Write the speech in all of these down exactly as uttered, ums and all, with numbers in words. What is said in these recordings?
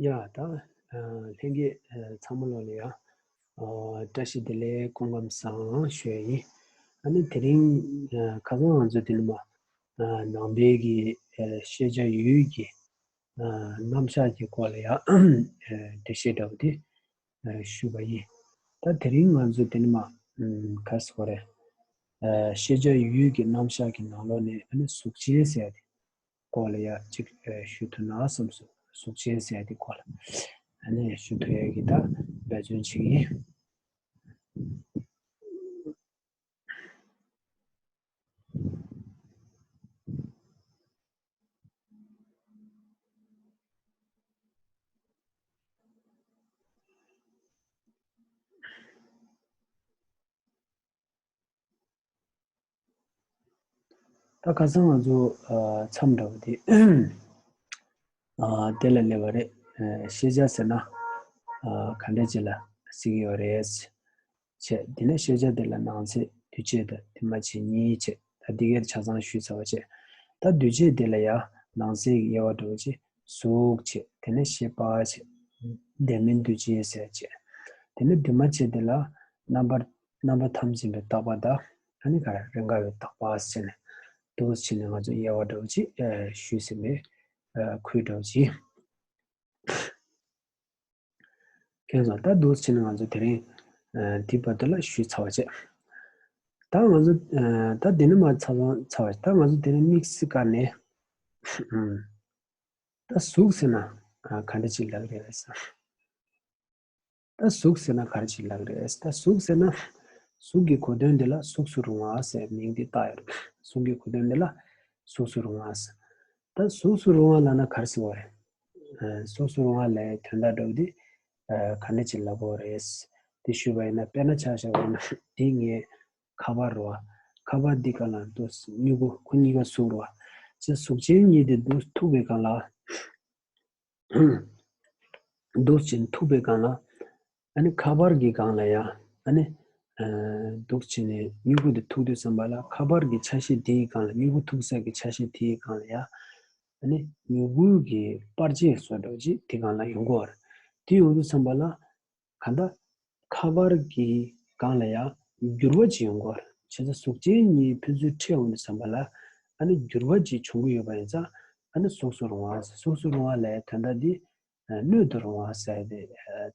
ཡ་ད་ལྷན་རྒྱས་ཚང་མ་ལོ་ལ་ཡ་བཀྲ་ཤིས་བདེ་ལེགས་སྐུ་ཁམས་བཟང་ཞུ་ཡ་ཡིན། ཨ་ནི་དེ་རིང་ཁ་སང་ང་ཚོ་དེ་ནི་མ་ནང་པའི་གི་ཤེས་བྱ་ཡུལ་གྱི་རྣམ་གཞག་གི་སྐོར་ལ་ཡ་འགྲེལ་བཤད་འདྲ་བོ་དེ་ཞུས་པ་ཡིན། ད་དེ་རིང་ང་ཚོ་དེ་ནི་མ་ག་ཟེར་དགོས་རེད། ཤེས་བྱ་ཡུལ་གྱི་རྣམ་གཞག་གི་ནང་ལོགས་ནས་ཨ་ནི་གཟུགས་ཅན་ཟེར་ཡ་དེ་སྐོར་ལ་ཡ་གཅིག་ཞུ་ཐུབ་ན་བསམ་སོང་། གཟུགས་ཅན་ཟེར་ཡ་དེ་སྐོར་ལ་ཨ་ནི་ཞུ་ཐུབ་ཡ་གི་ད་འབད་བརྩོན་བྱེད་ཀྱི་ཡིན། ད་ཁ་སང་ང་ཚོ་མཚམས་འདྲ་བོ་དེ་དེ་ལ་སླེབས་པ་རེད། ཤེས་བྱ་ཟེར་ན་ག་འདྲ་ཅིག་ལ་ཟེར་གྱི་ཡོད་རེད། བྱས། དེ་ནས་ཤེས་བྱ་དེ་ལ་ནང་གསེས་འདུས་བྱས་དང་དེ་མ་བྱས་གཉིས་བྱས། ད་འདི་གར་ཆ་ཚང་ཞུས་ཚར་བ་བྱས། ད་འདུས་བྱས་དེ་ལ་ཡང་ནང་གསེས་ཀྱི་དབྱེ་བ་འདྲ་བོ་བྱས། གཟུགས་བྱས། དེ་ནས་ཤེས་པ་བྱས། དེ་མིན་འདུས་བྱས་ཟེར་བྱས། དེ་ནས་འདུས་མ་བྱས་དེ་ལ་རྣམ་པར་རྣམ་པ་ཐམས་ཅད་པའི་རྟག་པ་དང་། ཨ་ནི་ག་རེ་རེས་འགའ་བའི་རྟག་པ་ཟེར་ནས་འདུག་བྱས་ནས་ང་ཚོ་དབྱེ་བ་འདྲ་བོ་བྱས་ཞུས་ཟིན་པའི་ཁུལ་འདྲ་བོ་བྱས། མཁྱེན་སོང་། ད་འདུག་བྱས་ནས་ང་ཚོ་དེ་རིང་འདི་བར་དུ་ལ་ཞུས་ཚར་བ་བྱས། ད་ང་ཚོ་ད་འདི་ནས་མར་ཚར་སོང་ཚར་བ་བྱས། ད་ང་ཚོ་དེ་རིང་དམིགས་བསལ་བཀར་ནས་ད་གཟུགས་ཟེར་ན་ག་འདྲ་ཅིག་ལབ་རེད་ཟེར། ད་གཟུགས་ཟེར་ན་ག་རེ་ཅིག་ལབ་རེད། ད་གཟུགས་ཟེར་ན་གཟུགས་ཀྱི་གོ་དོན་འདི་ལ་གཟུགས་སུ་རུང་བ་ཟེར་མིང་འདི་བཏགས་ཡོད་རེད། གཟུགས་ཀྱི་གོ་དོན་འདི་ལ་གཟུགས་སུ་རུང་བ་ཟེར། ད་གཟུགས་སུ་རུང་བ་ལབ་ན་ག་རེ་ཟེར་བ་རེད། གཟུགས་སུ་རུང་བ་ལབ་དོན་དག་འདྲ་བོ་འདི་ག་འདྲ་ཅིག་ལབ་དགོས་རེད། འདི་ཞུས་པ་ཡིན་ན། དཔེར་ན་ཆ་བཞག་པ་ཡིན་ན་འདི་ངའི་ཁ་པར་རེད་བ། ཁ་པར་འདི་སྒང་ལ་འདུག་སེ་མྱུ་གུ་ཁོ་གཉིས་ཀ་གཟུགས་རེད་བ། ཅེས་གཟུགས་ཅན་གཉིས་དེ་འདུག་ཐུག་པའི་སྒང་ལ། འདུག་སེ་ཐུག་པའི་སྒང་ལ། ཨ་ནི་ཁ་པར་གྱི་སྒང་ལ་ཡ། ཨ་ནི། འདུག་སེ་ནས་མྱུ་གུ་དེ་ཐུག་དུས་ཙམ་པ་ལ་ཁ་པར་གྱི་ཆ་ཤས་དེའི་སྒང་ལ། མྱུ་གུ་ཐུག་ས་གི་ཆ་ཤས་དེའི་སྒང་ལ་ཡ། ཨ་ནི་མྱུ་གུ་གི་པར་ཆས་བཟོ་འདྲ་ཅིག་དེ་སྒང་ལ་ཡོང་གི་ཡོད་རེད། དེ་ཡོང་དུས་ཙམ་པ་ལ། གང་ལྟར་ཁ་པར་གྱི་སྒང་ལ་ཡང་འགྱུར་བ་ཅིག་ཡོང་གི་ཡོད་རེད། བྱས་ཙང་གཟུགས་ཅན་གཉིས་ཕན་ཚུན་འཕྲད་ཡོང་དུས་ཙམ་པ་ལ། ཨ་ནི་འགྱུར་བ་ཅིག་བྱུང་གི་ཡོད་པ་ཡིན་ཙང་། ཨ་ནི་གཟུགས་སུ་རུང་བ་ཟེར། གཟུགས་སུ་རུང་བ་ལབ་དོན་དག་འདི་སྣོད་དུ་རུང་བ་ཟེར་ཏེ་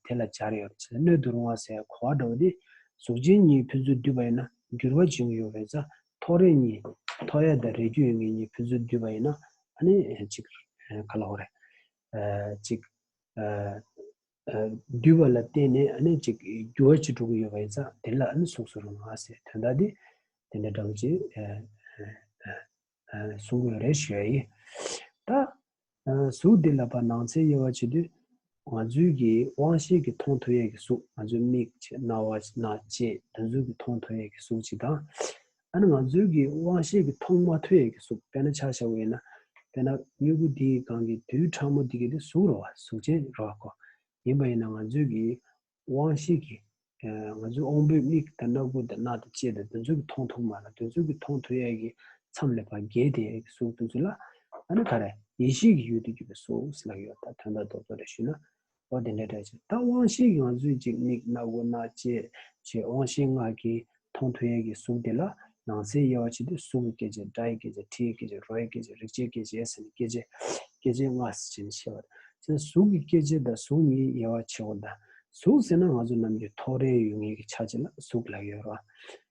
དེ་ལ་སྦྱར་ཡོད་རེད། བྱས་ཙང་སྣོད་དུ་རུང་བ་ཟེར་གོ་བ་འདྲ་བོ་འདི་གཟུགས་ཅན་གཉིས་ཕན་ཚུན་འདུས་པ་ཡིན་ན་འགྱུར་བ་བྱུང་གི་ཡོད་པ་ཡིན་ཙང་། ཐོགས་རེག་གཉིས། ཐོགས་ཡ་དང་རེག་རྒྱུ་ཡོད་མཁན་གཉིས་ཕན་ཚུན་འདུས་པ་ཡིན་ན། ཨ་ནི་ཅིག་ག་ལབ་དགོས་རེད། ཅིག་འདུས་པ་ལ་བརྟེན་ནས་ཨ་ནི་ཅིག་འགྱུར་བ་ཅིག་འགྲོ་གི་ཡོད་པ་ཡིན་ཙང་། དེ་ལ་ཨ་ནི་གཟུགས་སུ་རུང་བ་ཟེར། དོན་དག་འདི་དེ་འདྲ་འདྲ་བོ་ཅིག་གསུང་གི་ཡོད་རེད་ཞུ་ཡ་ཡིན། ད་གཟུགས་འདི་ལ་ཕར་ནང་གསེས་དབྱེ་བ་ཕྱེ་དུས། ང་ཚོའི་གི་དབང་ཤེས་ཀྱིས་མཐོང་ཐུབ་ཡས་ཀྱི་གཟུགས། ང་ཚོའི་མིག་བྱས། རྣ་བ། སྣ། ལྕེ། འདི་ཚོ་གིས་མཐོང་ཐུབ་ཡས་ཀྱི་གཟུགས་གཅིག་དང་། ཨ་ནི་ང་ཚོའི་གི་དབང་ཤེས་ཀྱིས་མཐོང་མ་ཐུབ་ཡས་ཀྱི་གཟུགས། དཔེར་ན་ཆ་བཞག་པ་ཡིན་ན། དཔེར་ན་མྱུ་གུ་འདིའི་སྒང་གི་རྡུལ་ཕྲ་མོ་འདི་གི་དེ་གཟུགས་རེད་བ། གཟུགས་ཅན་རེད་བ་ཁོ། ཡིན་པ་ཡིན་ན་ང་ཚོའི་གི་དབང་ཤེས་ཀྱིས། ང་ཚོའི་དབང་པོའི་མིག་དང་སྣ་ཁུག་དང་སྣ་དང་ལྕེ་དང་དེ་ཚོ་གིས་མཐོང་ཐུབ་མ་རེད། དེ་ཚོ་གིས་མཐོང་ཐུབ་ཡས་ཀྱི་མཚམས་ལས་ཕར་བརྒལ་བསྡད་ཡས་ཀྱི་གཟུགས་དེ་ཚོ་ལ། ཨ་ནི་ག་རེ། ཡིད་ཤེས་ཀྱི་ཡུལ་དུ་གྱུར་པའི་གཟུགས་ལབ་ཀྱི་ཡོད། ད་དོན་དག་རྡོག་རྡོག་རེ་ཞུས་ན། འོ་དེ་འདྲ་འདྲ་ཅིག་ད་དབང་ཤེས་ཀྱིས་ང་ཚོའི་ཅིག་མིག། སྣ་ཁུག། སྣ། ལྕེ། ཅེས་དབང་ཤེས་ལྔ་གིས་མཐོང་ཐུབ་ཡས་ཀྱི་གཟུགས་དེ་ལ་ནང་གསེས་དབྱེ་བ་ཕྱེ་དུས། གཟུགས་ཀྱི་སྐྱེ་མཆེད། སྒྲ་ཡི་སྐྱེ་མཆེད། དྲི་ཡི་སྐྱེ་མཆེད། རོ་ཡི་སྐྱེ་མཆེད། རེག་བྱའི་སྐྱེ་མཆེད་ཟེར་ནས་སྐྱེ་མཆེད། སྐྱེ་མཆེད་ལྔ་ཟེར་བྱས་ནས་བཤད་པ་རེད། བྱས་ཙང་གཟུགས་ཀྱི་སྐྱེ་མཆེད་དང་གཟུགས་གཉིས་དབྱེ་བ་ཕྱེ་དགོས་ད། གཟུགས་ཟེར་ན་ང་ཚོ་ནམ་རྒྱུན་ཐོགས་རེག་ཡོད་མཁན་གྱི་ཆ་ཅིག་ལ་གཟུགས་ལབ་ཀྱི་ཡོད་རེད་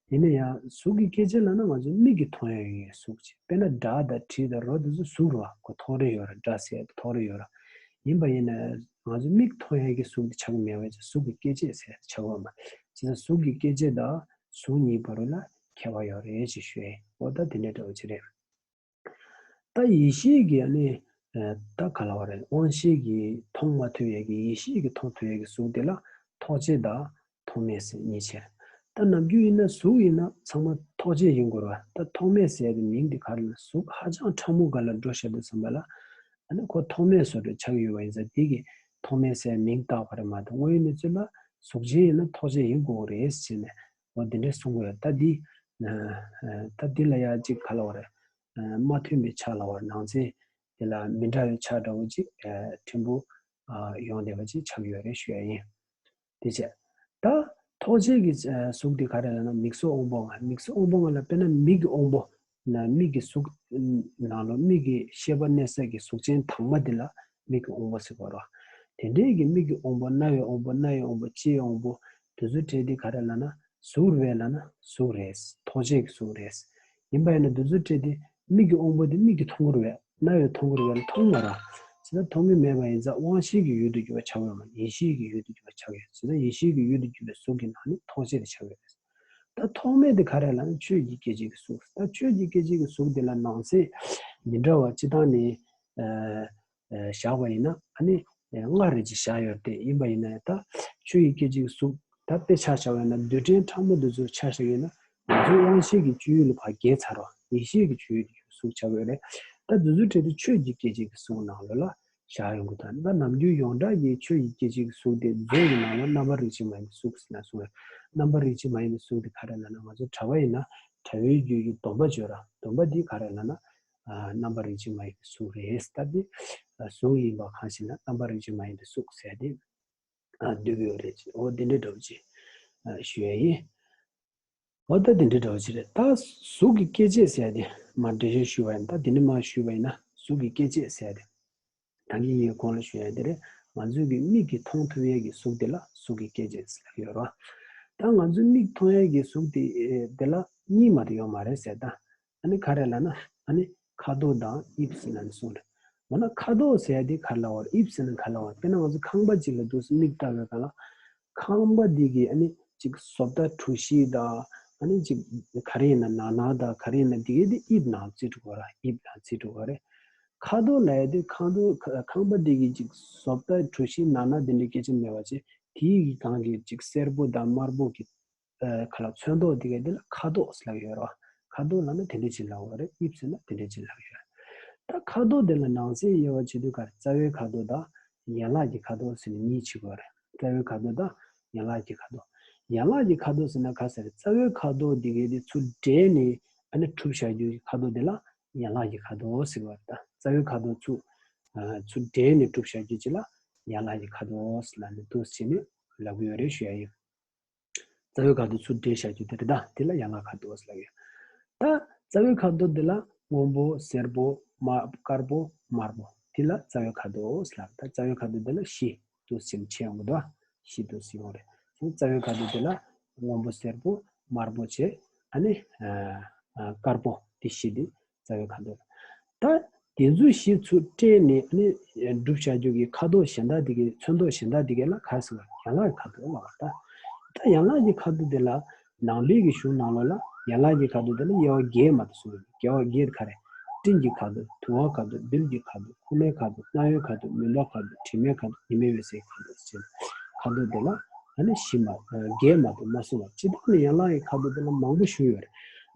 བ། ཡིན་ན་ཡང་གཟུགས་ཀྱི་སྐྱེ་མཆེད་ལབ་ན་ང་ཚོ་མིག་གིས་མཐོང་ཡ་ཡོད་མཁན་གཟུགས་ཅིག་དཔེར་ན་སྒྲ་དང་དྲི་དང་རོ་དེ་ཚོ་གཟུགས་རེད་བ། ཁོ་ཐོགས་རེག་ཡོད་རེད། སྒྲ་ཟེར་ཡ་དེ་ཐོགས་རེག་ཡོད་རེད། ཡིན་པ་ཡིན་ན་ང་ཚོ་མིག་མཐོང་ཡ་གི་གཟུགས་དེ་ཆགས་ཀྱི་མེད་པ་ཡིན་ཙང་གཟུགས་ཀྱི་སྐྱེ་མཆེད་ཟེར་ཡ་དེ་ཆགས་ཀྱི་ཡོད་མ་རེད། བྱས་ཙང་གཟུགས་ཀྱི་སྐྱེ་མཆེད་དང་གཟུགས་གཉིས་བར་ལ་ཁྱད་པར་ཡོད་རེད་ཅེས་ཞུ་ཡ་ཡིན། འོ་ད་དེ་འདྲ་འདྲ་བོ་ཅིག་རེད། ད་ཡིད་ཤེས་ཀྱིས་ཨ་ནི། ད་ག་ལབ་དགོས་རེད། དབང་ཤེས་ཀྱིས་མཐོང་མ་ཐུབ་ཡས་ཀྱི། ཡིད་ཤེས་ཀྱིས་མཐོང་ཐུབ་ཡས་ཀྱི་གཟུགས་དེ་ལ་ཐོགས་བྱེད་དང་ཐོགས་མེད་ཟེར་གཉིས་ཕྱེ། ད་ནམ་རྒྱུན་ཡིན་ན་གཟུགས་ཡིན་ན་ཚང་མ་ཐོགས་བྱེད་ཡིན་དགོས་རེད་བ། ད་ཐོགས་མེད་ཟེར་ཡས་ཀྱི་མིང་དེ་ག་རེ་ལབ་ན། གཟུགས་ཧ་ཅང་ཕྲ་མོ་སྒང་ལ་འགྲོ་བཞག་དུས་ཙམ་པ་ལ། ཨ་ནི་ཁོ་ཐོགས་མེད་བཟོ་འདྲ་ཆགས་ཀྱི་ཡོད་པ་ཡིན་ཙང་། དེ་གིས་ཐོགས་མེད་ཟེར་མིང་བཏགས་པ་རེད་མ་གཏོགས། དངོས་ཡོད་གནས་ཚུལ་ལ་གཟུགས་ཅན་ཡིན་ན་ཐོགས་བྱེད་ཡིན་དགོས་རེད་ཟེར་ནས། འོ་དེ་འདྲ་གསུང་གི་ཡོད། ད་འདི། ད་འདི་ལ་ཡ་ཅིག་ག་ལབ་དགོས་རེད། མ་མཐུན་པའི་ཆ་ལབ་དགོས་རེད། ནང་གསེས་དེ་ལ་མི་འདྲ་བའི་ཆ་འདྲ་བོ་ཅིག་ཕྲན་བུ་ ཨ་ཡོང་བསྡད་པ་ཅིག་ཆགས་ཡོད་རེད་ཞུ་ཡ་ཡིན། དེ་བྱས། ད་ཐོགས་བཅས་ཀྱི་ཨ་གཟུགས་དེ་ག་རེ་ལབ་ན་མིག་སོགས་དབང་པོ་ལྔ། མིག་སོགས་དབང་པོ་ལྔ་ལ་དཔེར་ན་མིག་གི་དབང་པོ་ན་མིག་གི་གཟུགས་ནང་ལོགས་མིག་གི་ཤེས་པ་གནས་ས་གི་གཟུགས་ཅན་དྭངས་མ་དེ་ལ་མིག་གི་དབང་པོ་ཟེར་གོ་རོ། དེ་འདྲའི་གི་མིག་གི་དབང་པོ་རྣ་བའི་དབང་པོ་སྣ་ཡི་དབང་པོ་ལྕེའི་དབང་པོ་དེ་ཚོ་གྲས་དེ་ག་རེ་ལབ་ན་གཟུགས་རེད་ལབ་ན་གཟུགས་རེད། ཐོགས་བཅས་ཀྱི་གཟུགས་རེད། ཡིན་པ་ཡིན་ན་དེ་ཚོ་གྲས་དེ་མིག་གི་དབང་པོ་དེ་མིག་གིས་མཐོང་གི་རེད་པས། རྣ་བས་མཐོང་གི་རེད་པས་ལ་མཐོང་མ་རེད། ཇི་ལྟར་མཐོང་གི་མེད་པ་ཡིན་ཙང་དབང་ཤེས་ཀྱི་ཡུལ་དུ་གྱུར་པ་ཆགས་ཡོད་མ་རེད། ཡིད་ཤེས་ཀྱི་ཡུལ་དུ་གྱུར་པ་ཆགས་ཡོད། ཇི་ལྟར་ཡིད་ཤེས་ཀྱི་ཡུལ་དུ་གྱུར་པའི་གཟུགས་ཀྱི་ནང་ནས་ཐོགས་བཅས་དེ་ཆགས་ཡོད་རེད། ད་ཐོགས་མེད་དེ་ག་རེ་ལབ་ན་ཆོས་ཀྱི་སྐྱེ་མཆེད་ཀྱི་གཟུགས། ད་ཆོས་ཀྱི་སྐྱེ་མཆེད་ཀྱི་གཟུགས་དེ་ལ་ནང་གསེས་འདི་འདྲ་བ་སྤྱི་བཏང་ནས་ཨ་ཨ་བཞག་པ་ཡིན་ན་ཨ་ནི་ཨ་ལྔ་རེ་ཅིག་བཞག་ཡོད་དེ། ཡིན་པ་ཡིན་ན་ད་ཆོས་ཀྱི་སྐྱེ་མཆེད་ཀྱི་གཟུགས་ད་དཔེ་ཆ་བཞག་པ་ཡིན་ན་རྡུལ་ཕྲན་ཕྲ་མོ་འདི་ཚོ་ཆ་བཞག་ཡིན་ན་ང་ཚོའི་དབང་ཤེས་ཀྱི་སྤྱོད་ཡུལ་ལ་ཕར་བརྒལ་ཚར་བ་ཡིད་ཤེས་ཀྱི་སྤྱོད་ཡུལ་དུ་གྱུར་གཟུགས་ཆགས་ཡོད་རེད། ད་འདི་ཚོའི་གྲས་དེ་ཆོས་ཀྱི་སྐྱེ་མཆེད་ཀྱི་གཟུགས་ནང་ལོགས་ལ་བཞག་ཡོང་གི་ད། ད་ནམ་རྒྱུན་ཡོངས་གྲགས་ཀྱི་ཆོས་ཀྱི་སྐྱེ་མཆེད་ཀྱི་གཟུགས་དེ་མཛོད་ཀྱི་ནང་ལ་རྣམ་པ་རིགས་གཅིག་མ་ཡིན་པའི་གཟུགས་ཟེར་ན་གསུངས་རེད། རྣམ་པ་རིགས་གཅིག་མ་ཡིན་པའི་གཟུགས་དེ་ག་རེ་ལབ་ན་ང་ཚོ་དྲ་བའི་རྒྱུད་ཀྱི་སྡོམ་པ་བརྗོད་ར། སྡོམ་པ་འདི་ག་རེ་ལབ་ན་ཨ་རྣམ་པ་རིགས་གཅིག་མ་ཡིན་པའི་གཟུགས་རེད། ད་འདི་ཨ་གཟུགས་ཡིན་པ་གང་ཞིག་ན་རྣམ་པ་རིགས་གཅིག་མ་ཡིན་པའི་གཟུགས་ཟེར་ཏེ་ཨ་འདོད་ཀྱི་ཡོད་རེད། འོ་འདི་འདྲའི་འདྲ་བོ་ཅིག་ཨ་ཞུ་ཡ་ཡིན། འོ་ད་འདི་འདྲའི་འདྲ་བོ་ཅིག་རེད། ད་གཟུགས་ཀྱི་སྐྱེ་མཆེད་ཟེར་ཡ་དེ་མར་འགྲེལ་བཤད་ཞུས་པ་ཡིན། ད་འདི་ནས་མར་ཞུས་པ་ཡིན་ན་གཟུགས་ཀྱི་སྐྱེ་མཆེད་ཟེར་ཡ་དེ། ད་གིན་ངས་གོང་ལ་ཞུས་ཡ་དེ་རེད། ང་ཚོའི་གི་མིག་གིས་མཐོང་ཐུབ་ཡས་ཀྱི་གཟུགས་དེ་ལ་གཟུགས་ཀྱི་སྐྱེ་མཆེད་ཟེར་ལབ་ཡོད་རེད། ད་ང་ཚོའི་མིག་མཐོང་ཡས་ཀྱི་གཟུགས་དེ་དེ་ལ་གཉིས་མ་གཏོགས་ཡོད་མ་རེད་ཟེར། ད་ཨ་ནི་ག་རེ་ལབ་ན་ཨ་ནི་ཁ་དོག་དང་དབྱིབས་ཟེར་ན་ནི་གསུངས་རེད། འོ་ན་ཁ་དོག་ཟེར་ཡ་དེ་ག་རེ་ལབ་པ་རེད། དབྱིབས་ཟེར་ན་ག་རེ་ལབ་པ་རེད། དཔེར་ན་ང་ཚོ་ཁང་པ་གཅིག་ལ་འདུག་སེ་མིག་ལྟ་བའི་སྒང་ལ་ཁང་པ་འདི་གི་ཨ་ནི་ཅིག་བཟོ་ལྟ་གྲུ་བཞི་དང་ཨ་ནི་ཅིག་ག་རེ་ཡིན་ན་ནང་ན་དང་ག་རེ་ཡིན་ན་འདི་གའི་དེ་དབྱིབས་ནང་བརྩི་འགྲོ་གི་རེད། དབྱིབས་ནང་བརྩི་འགྲོ་གི་རེད། ཁ་དོག་ལབ་ཡ་དེ་ཁང་དོག་ཁ་ཁང་པ་འདི་གི་ཅིག་བཟོ་ལྟ་གྲུ་བཞི་ནང་ན་དེ་འདྲའི་སྐད་ཆ་མེད་པ་ཅིག་དེའི་གི་སྒང་གི་ཅིག་སེར་པོ་དང་དམར་པོ་གི་ཨ་ཁ་ལ་ཚོན་མདོག་འདི་གའི་འདི་ལ་ཁ་དོག་ཟེར་ལབ་ཡོད་རེད། ཁ་དོག་ལབ་ན་དེ་འདྲ་ཅིག་ལབ་པ་རེད། དབྱིབས་ཟེར་ན་དེ་འདྲ་ཅིག་ལབ་ཡོད་རེད། ད་ཁ་དོག་དེ་ལ་ནང་གསེས་དབྱེ་བ་བྱེད་དུས་ག་རེ་རྩ་བའི་ཁ་དོག་དང་ཡན་ལག་གི་ཁ་དོག་ཟེར་ནས་གཉིས་ཕྱེ་དགོས་རེད། རྩ་བའི་ཁ་དོག་དང་ཡན་ལག་གི་ཁ་དོག་ཡན་ལག་གི་ཁ་དོག་ཟེར་ན་ག་ཟེར། རྩ་བའི་ཁ་དོག་འདི་གའི་དེ་ཚུར་འདྲེས་ནས་ཨ་ནི་གྲུབ་བཞག་རྒྱུ་གི་ཁ་དོག་དེ་ལ་ཡན་ལག་གི་ཁ་དོག་ཟེར་བ་རེད། ད་རྩ་བའི་ཁ་དོག་ཚུར་ཨ་ཚུར་འདྲེས་ནས་གྲུབ་བཞག་རྒྱུ་ཅིག་ལ་ཡན་ལག་གི་ཁ་དོག་ཟེར་ལབ་ནས་འདུག་སེ་བྱས་ནས་ལབ་ཀྱི་ཡོད་རེད་ཞུ་ཡ་ཡིན། རྩ་བའི་ཁ་དོག་ཚུར་འདྲེས་བཞག་རྒྱུ་དེ་རེད། ད་དེ་ལ་ཡན་ལག་ཁ་དོག་ཟེར་ལབ་ཡོད། ད་རྩ་བའི་ཁ་དོག་འདི་ལ་སྔོན་པོ་སེར་པོ་དམར་དཀར་པོ་དམར་པོ་དེ་ལ་རྩ་བའི་ཁ་དོག་ཟེར་ལབ། ད་རྩ་བའི་ཁ་དོག་འདི་ལ་བཞི་འདུག་སེ་ཕྱེ་ཡོང་གི་འདུག་བཞི་འདུག་སེ་ཡོང་རེད། རྩ་བའི་ཁ་དོག་འདི་ལ་སྔོན་པོ་སེར་པོ་དམར་པོ་བྱས་ཨ་ནི་ཨ་ཨ་དཀར་པོ་དེ་བཞི་དེ་རྩ་བའི་ཁ་དོག་ད་དེ་ཚོ་བཞི་ཚུར་སྤྲད་ནས་ཨ་ནི་གྲུབ་བཞག་རྒྱུ་གི་ཁ་དོག་གཞན་དག་དེ་གའི་ཚོན་མདོག་གཞན་དག་དེ་གའི་ལ་ག་རེ་ཟེར་བ་ཡན་ལག་གི་ཁ་དོག་ལབ་པ། ད་ད་ཡན་ལག་གི་ཁ་དོག་དེ་ལ་ནང་པའི་གི་གཞུང་ནང་ལོགས་ལ་ཡན་ལག་གི་ཁ་དོག་དེ་ལ་དབྱེ་བ་བརྒྱད་མ་གཏོགས་གསུངས་ཡོད། དབྱེ་བ་བརྒྱད་ག་རེ། སྤྲིན་གྱི་ཁ་དོག་དུ་བ་ཁ་དོག་རྡུལ་གྱི་ཁ་དོག་ཁུག་མའི་ཁ་དོག་སྣང་བའི་ཁ་དོག་མུན་པའི་ཁ་དོག་དྲི་མའི་ཁ་དོག་ཉི་མའི་འོད་ཟེར་གྱི་ཁ་དོག་ཟེར། ཁ་དོག་དེ་ལ་ཨ་ནི་བཞི་མ་བརྒྱད་མ་གཏོགས་མ་གསུངས་པ། སྤྱིར་བཏང་ནས་ཡན་ལག་གི་ཁ་དོག་དེ་ལ་མང་པོ་ཞིག་ཡོད་རེད།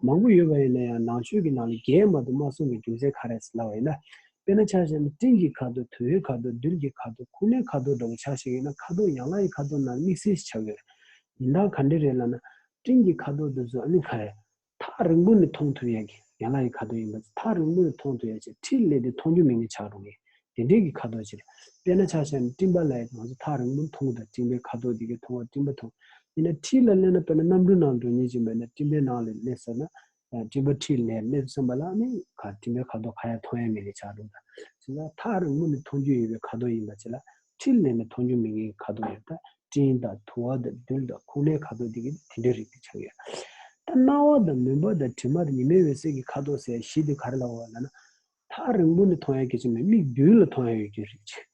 མང་པོ་ཡོད་པ་ཡིན་ན་ཡང་ནང་ཆོས་ཀྱི་ནང་ལ་བརྒྱད་མ་གཏོགས་མ་གསུངས་པའི་རྒྱུ་མཚན་ག་རེ་ཟེར་ལབ་པ་ཡིན་ན། དཔེར་ན་ཆ་བཞག་ན་སྤྲིན་གྱི་ཁ་དོག་དུ་བའི་ཁ་དོག་རྡུལ་གྱི་ཁ་དོག་ཁུག་མའི་ཁ་དོག་འདྲ་བོ་ཆ་བཞག་ཡིན་ན་ཁ་དོག་ཡན་ལག་གི་ཁ་དོག་ནང་དམིགས་བསལ་ཞིག་ཆགས་ཡོད་རེད། ཡིན་ད་ག་འདྲ་རེད་ལབ་ན་སྤྲིན་གྱི་ཁ་དོག་དེ་ཚོ་ཨ་ནི་ག་རེ། ཐག་རིང་པོ་ནས་མཐོང་ཐུབ་ཡས་ཀྱི་ཡན་ལག་གི་ཁ་དོག་ཡིན་པ་ཚོ་ཐག་རིང་པོ་ནས་མཐོང་ཐུབ་ཡས་ཀྱི་འཁྲིས་སླེབས་ཏེ་མཐོང་རྒྱུ་མེད་མཁན་ཆགས་འགྲོ་གི། དེ་འདྲའི་གི་ཁ་དོག་ཅིག་རེད། དཔེར་ན་ཆ་བཞག་ན་སྤྲིན་པ་ལ་ཡང་ང་ཚོ་ཐག་རིང་པོ་མཐོང་གི་འདུག་སྤྲིན་པའི་ཁ་དོག་འདི་གའི་མཐོང་བ་སྤྲིན་པ་མཐོང་། ཡིན་ན་འཁྲིས་ལ་སླེབས་ན་དཔེར་ན་གནམ་གྲུ་ནང་འགྲོ་མཁན་ཅིག་མེད་ན་སྤྲིན་པའི་ནང་ལ་སླེབས་ཟེར་ན་སྤྲིན་པ་འཁྲིས་ལ་སླེབས་ཟིན་པ་ལ་ནི་ག་སྤྲིན་པའི་ཁ་དོག་གང་ཡང་མཐོང་ཡ་མེད་ལེ་ཆགས་འགྲོ་གི། བྱས་ཙང་ཐག་རིང་པོ་ནས་མཐོང་རྒྱུ་ཡོད་པའི་ཁ་དོག་ཡིན་པ་ཅིག་ལ་འཁྲིས་ལ་སླེབས་ན་མཐོང་རྒྱུ་མེད་མཁན་གྱི་ཁ་དོག་ཡོད་ད། སྤྲིན་དང་དུ་བ་དང་རྡུལ་དང་ཁུག་མའི་ཁ་དོག་འདི་གི་དེ་འདྲའི་རིགས་དེ་ཆགས་ཡོད། ད་སྣང་བ་དང་མུན་པ་དང་དྲི་མ་དང་ཉི་མའི་འོད་ཟེར་གྱི་ཁ་དོག་ཟེར་བཞི་དེ་ག་རེ་ལབ་པ་ལབ་ན། ཐག་རིང་པོ་ནས་མཐོང་ཡ་སྐད་ཆ་མེད་མིག་མདུན་ལ་མཐོང་ཡ་ཡོད་རྒྱུ་རིགས་ཅིག་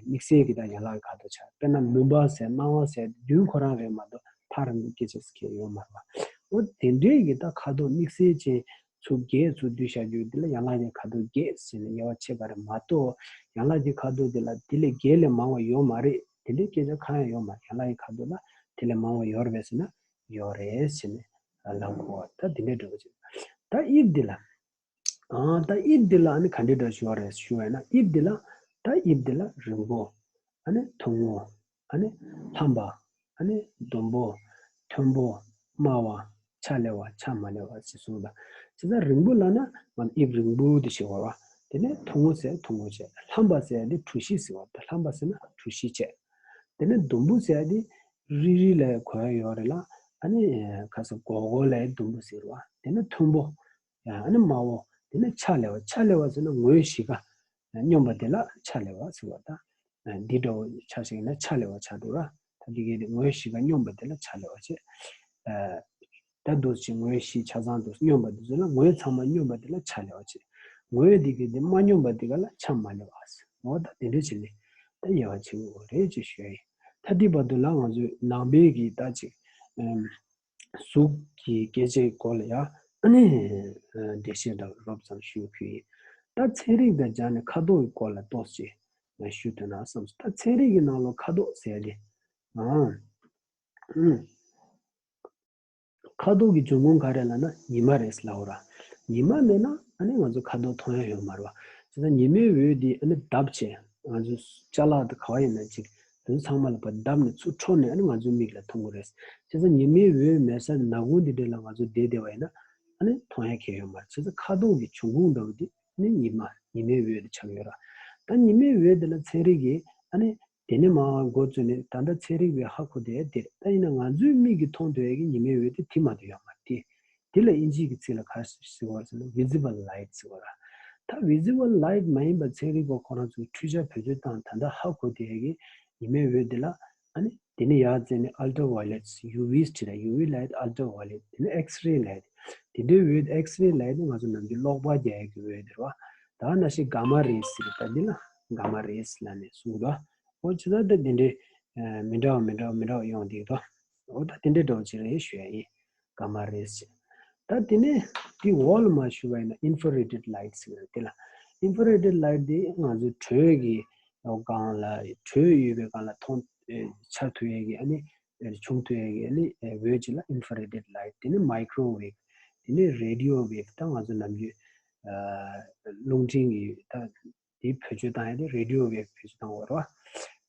དམིགས་བསལ་གྱི་ད་ཡན་ལག་གི་ཁ་དོག་ཆགས། དཔེར་ན་མུན་པ་ཟེར་སྣང་བ་ཟེར་མདུན་ཁོ་རང་རེད་མ་གཏོགས་ཐག་རིང་པོའི་སྐད་ཆ་ཟེར་མཁན་ཡོད་མ་རེད་པ། འོ་དེ་འདྲའི་གི་ད་ཁ་དོག་དམིགས་བསལ་ཅན། ཚུར་བརྒྱད་ཚུར་བསྡུས་བཞག་རྒྱུ་འདི་ལ་ཡན་ལག་གི་ཁ་དོག་བརྒྱད་ཟེར་ནས་དབྱེ་བ་ཕྱེ་བ་རེད་མ་གཏོགས། ཡན་ལག་གི་ཁ་དོག་འདི་ལ་འདི་ལས་བརྒྱད་ལས་མང་བ་ཡོད་མ་རེད། དེ་འདྲའི་སྐད་ཆ་གང་ཡང་ཡོད་མ་རེད། ཡན་ལག་གི་ཁ་དོག་ལ་དེ་ལས་མང་བ་ཡོད་རེད་པས་ཟེར་ན་ཡོད་རེད་ཟེར་ནས་ལབ་དགོས་པ་ད་འདི་འདྲའི་འགྲོ་གི་ཅིག་ད་དབྱིབས་འདི་ལ། ཨང་ད་དབྱིབས་འདི་ལ་ཨ་ནི་ག་འདྲའི་འདྲ་ཞུ་བ་རེད་ཞུ་བ་ཡིན་ན་དབྱིབས་འདི་ལ། ད་དབྱིབས་འདི་ལ་རིང་པོ། ཨ་ནི་ཐུང་ངུ། ཨ་ནི་ལྷམ་པ། ཨ་ནི་ཟླུམ་པོ། མཐོན་པོ། དམའ་བ། ཆ་ལེ་བ་ཆ་མ་ལེ་བ་ཞེས་གསུངས་པ། བྱས་ཙང་རིང་པོ་ལབ་ན་ང་དབྱིབས་རིང་པོ་དེ་ཞིག་བར་བ། དེ་ནས་ཐུང་ངུ་ཟེར་ཐུང་ངུ་བྱས། ལྷམ་པ་ཟེར་དེ་གྲུ་བཞི་ཟེར་བ་དང་། ལྷམ་པ་ཟེར་ན་གྲུ་བཞི་བྱས། དེ་ནས་ཟླུམ་པོ་ཟེར་དེ་རིལ་རིལ་ལ་གོ་ཡ་ཡོད་རེད་ལ། ཨ་ནི་ཁ་སང་སྒོར་སྒོར་ལ་ཟླུམ་པོ་ཟེར་བ། དེ་ནས་མཐོན་པོ། ཨ་ནི་དམའ་བོ། དེ་ནས་ཕྱག་ལེ་བ། ཕྱག་ལེ་བ་ཟེར་ན་ངོས་བཞི་ཀ་སྙོམས་པ་དེ་ལ་ཕྱག་ལེ་བ་ཟེར་བ་དང་། འདི་འདྲ་བོ་ཆ་ཞིག་ཡིན་ན་ཕྱག་ལེ་བ་ཆགས་འདུག་ར། ད་འདི་གའི་དེ་ངོས་བཞི་ཀ་སྙོམས་པ་དེ་ལ་ཕྱག་ལེ་བ་བྱེད། ད་འདུག་ཅིག་ངོས་བཞི་ཆ་ཚང་འདུག་སྙོམས་པ་འདུག་ཟེར་ན། ངོས་ཚང་མ་སྙོམས་པ་དེ་ལ་ཕྱག་ལེ་བ་བྱེད། ངོས་འདི་གའི་དེ་མ་སྙོམས་པ་དེ་ག་ལ་ཕྱག་མ་ལེ་བ་ཟེར། འོ་ད་དེ་འདྲ་བྱས་ནས་ད་དབྱེ་བ་ཕྱེ་དགོས་རེད་ཅེས་ཞུ་ཡ་ཡིན། ད་འདི་བར་དུ་ལ་ང་ཚོས་ནང་པའི་གི་ད་ཅིག་ཨམ། གཟུགས་ཀྱི་སྐྱེ་མཆེད་སྐོར་ལ་ཡང་ཨ་ནི་འགྲེལ་བཤད་འདྲ་རོབ་ཙམ་ཞུ་གི་ཡིན། ད་ཚན་རིག་དང་སྦྱར་ནས་ཁ་དོག་གི་སྐོར་ལ་ཏོག་ཙམ་ཞུ་ཐུབ་ན་བསམ་སོང་། ད་ཚན་རིག་གི་ནང་ལོགས་ཁ་དོག་ཟེར་ཡ་དེ། ཨང་། ཨང་། ཁ་དོག་གི་འབྱུང་ཁུངས་ག་རེ་ལབ་ན་ཉི་མ་རེད་ལབ་ར། ཉི་མ་མེད་ན་ཨ་ནི་ང་ཚོ་ཁ་དོག་མཐོང་ཡ་ཡོད་མ་རེད་བ། བྱས་ཙང་ཉི་མའི་འོད་དེ་ཨ་ནི་བརྡབས་བྱས། ང་ཚོ་ཅ་ལག་དང་ག་བ་ཡིན་ན་ཅིག་དེ་ཚོ་ཚང་མ་ལ་ཕར་བརྡབས་ནས་ཚུར་འཕྲོ་ནས་ཨ་ནི་ང་ཚོའི་མིག་ལ་མཐོང་གི་རེད། བྱས་ཙང་ཉི་མའི་འོད་མེད་ས་ནག་ཁུང་འདི་འདྲ་ལ་ང་ཚོ་བསྡད་བསྡད་པ་ཡིན་ན་ཨ་ནི་མཐོང་ཡ་གང་ཡང་ཡོད་མ་རེད། བྱས་ཙང་ཁ་དོག་གི་འབྱུང་ཁུངས་འདྲ་བོ་དེ་ཨ་ནི་ཉི་མ། ཉི་མའི་འོད་དེ་ཆགས་ཡོད་ར། ད་ཉི་མའི་འོད་དེ་ལ་ཚན་རིག་གིས་ཨ་ནི་དེ་ནས་མར་འགོ་བཙུགས་ནས་ད་ལྟ་ཚན་རིག་པས་ཧ་གོ་བསྡད་དེ་རེད། ད་ཡིན་ན་ང་ཚོའི་མིག་གིས་མཐོང་ཐུབ་ཡ་གི་ཉི་མའི་འོད་དེ་དེ་མ་གཏོགས་ཡོད་མ་རེད་དེ། དེ་ལ་དབྱིན་ཇིའི་གི་ཚིག་ལ་ག་རེ་ཟེར་གོ་རེད་ཟེར་ན་visible light ཟེར་གོ་ར། ད་visible light མ་ཡིན་པ་ཚན་རིག་པ་ཁོ་རང་ཚོས་འཕྲུལ་ཆས་བེད་སྤྱོད་བཏང་ད་ལྟ་ཧ་གོ་བསྡད་ཡ་གི་ཉི་མའི་འོད་དེ་ལ་ཨ་ནི་དེ་ནས་ཡར་བཙལ་ནས་ultraviolet U V བྲིས་ར། U V light, ultraviolet དེ་ནས་X-ray light དེ་འདྲའི་འོད། X-ray light ནི་ང་ཚོ་ནམ་རྒྱུན་གློག་པར་རྒྱག་ཡ་གི་འོད་དེ་རེད་བ། ད་ནང་བཞིན་gamma rays ཟེར་ད་འདི་ལ་gamma rays ལབ་ནས་གསུངས་འདུག་འོ་བྱས་ཙང་ད་འདི་འདྲའི་ཨ་མི་འདྲ་བ་མི་འདྲ་བ་མི་འདྲ་བ་ཡོང་བསྡད་འདུག་འོ་ད་དེ་འདྲའི་འདྲ་བོ་ཅིག་རེད་ཞུ་ཡ་ཡིན། Gamma rays ཅེས། ད་དེ་ནས་དེ་འོག་ལ་མར་ཞུས་པ་ཡིན་ན་infrared light ཟེར་གི་རེད། དེ་ལ་infrared light དེ་ང་ཚོའི་དྲོད་ཀྱི་སྒང་ལ་དྲོད་ཡོད་པའི་སྒང་ལ་མཐོང་ཨེ་འཆར་ཐུབ་ཡས་ཀྱི་ཨ་ནི་ཨེ་བྱུང་ཐུབ་ཡས་ཀྱི་ཨ་ནི་ཨེ་འོད་ཅིག་ལ་infrared light དེ་ནས་microwave དེ་ནས་radio wave ད་ང་ཚོ་ནམ་རྒྱུན་ཨ་རླུང་འཕྲིན་གྱི་ད་དེ་བེད་སྤྱོད་བཏང་ཡས་དེ་radio wave བེད་སྤྱོད་བཏང་བ་རེད་བ།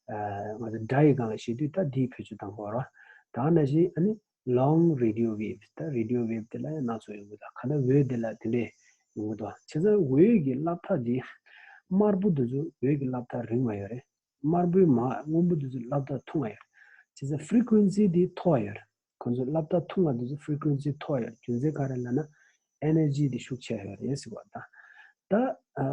ཨ་ང་ཚོ་སྒྲ་ཡི་སྒང་ལ་བཤད་དུས་ད་དེ་བེད་སྤྱོད་བཏང་དགོས་རེད་བ། ད་ནང་བཞིན་ཨ་ནི་long radio wave ད་radio wave དེ་ལ་ཡང་སྣ་ཚོགས་ཡོང་གི་འདུག་གང་ལྟར་འོད་དེ་ལ་དེ་འདྲས་ཡོང་གི་འདུག་བྱས་ཙང་འོད་ཀྱི་སླབ་ཐག་དེ་དམར་པོ་དེ་ཚོ་འོད་ཀྱི་སླབ་ཐག་རིང་བ་ཡོད་རེད། དམར་པོའི་མར་སྔོན་པོ་དེ་ཚོ་སླབ་ཐག་ཐུང་བ་ཡོད་རེད། བྱས་ཙང་frequency དེ་མཐོ་བ་ཡོད་རེད། ཁོང་ཚོ་སླབ་ཐག་ཐུང་བ་དེ་ཚོ་frequency མཐོ་བ་ཡོད་རེད། རྒྱུ་མཚན་ག་རེ་ལབ་ན་energy དེ་ཤུགས་ཆེ་ཡོད་རེད་ཟེར་བ་དང་། ད་ཨ་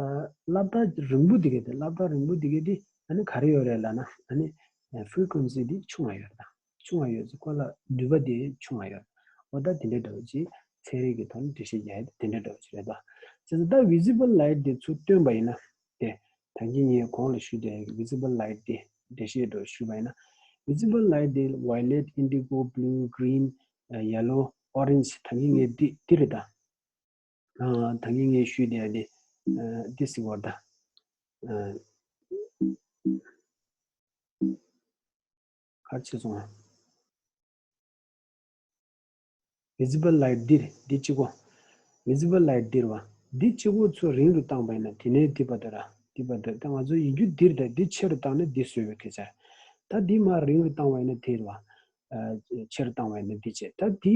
སླབ་ཐག་རིང་པོ་དེ་གས་དེ་སླབ་ཐག་རིང་པོ་དེ་གས་དེ་ཨ་ནི་ག་རེ་ཡོད་རེད་ལབ་ན་ཨ་ནི་frequency དེ་ཆུང་བ་ཡོད་རེད་ད། ཆུང་བ་ཡོད་ཚེ་ཁོ་ལ་ནུས་པ་དེ་ཆུང་བ་ཡོད། འོ་ད་དེ་འདྲ་འདྲ་བོ་ཅིག་ཚན་རིག་གི་ཐོག་ནས་འགྲེལ་བཤད་རྒྱག་ཡ་དེ་འདྲ་འདྲ་བོ་ཅིག་རེད་ད། བྱས་ཙང་ད་visible light དེ་ཚུར་སྟོན་པ་ཡིན་ན་དེ་ད་གིན་ངས་གོང་ལ་ཞུས་དེ་visible light དེ་འགྲེལ་བཤད་འདྲ་བོ་ཞུས་པ་ཡིན་ན། visible light དེ་violet, indigo, blue, green, yellow, orange ད་གིན་ངས་འདི་འདི་རེད་ད། ཨ་ད་གིན་ངས་ཞུས་དེ་ཨ་ནི་ཨ་འདི་ཟེར་བ་ད། ཨ་ག་རེ་བྱས་སོང་ཨ། visible light འདི་རེད། འདི་གཅིག་པོ། visible light འདི་རེད་བ། འདི་གཅིག་པོ་ཚུར་རིང་དུ་བཏང་པ་ཡིན་ན་དེ་ནས་འདི་བར་དུ་ར་འདི་བར་དུ་ད་ང་ཚོ་ཡིན་རྒྱུ་འདི་རེད། ད་འདི་ཆེ་རུ་བཏང་ན་འདི་བཟོས་པའི་སྐད་ཆ་རེད། ད་འདི་མར་རིང་དུ་བཏང་བ་ཡིན་ན་དེ་རེད་བ། ཨ་ཆེ་རུ་བཏང་བ་ཡིན་ན་འདི་བྱས། ད་འདི་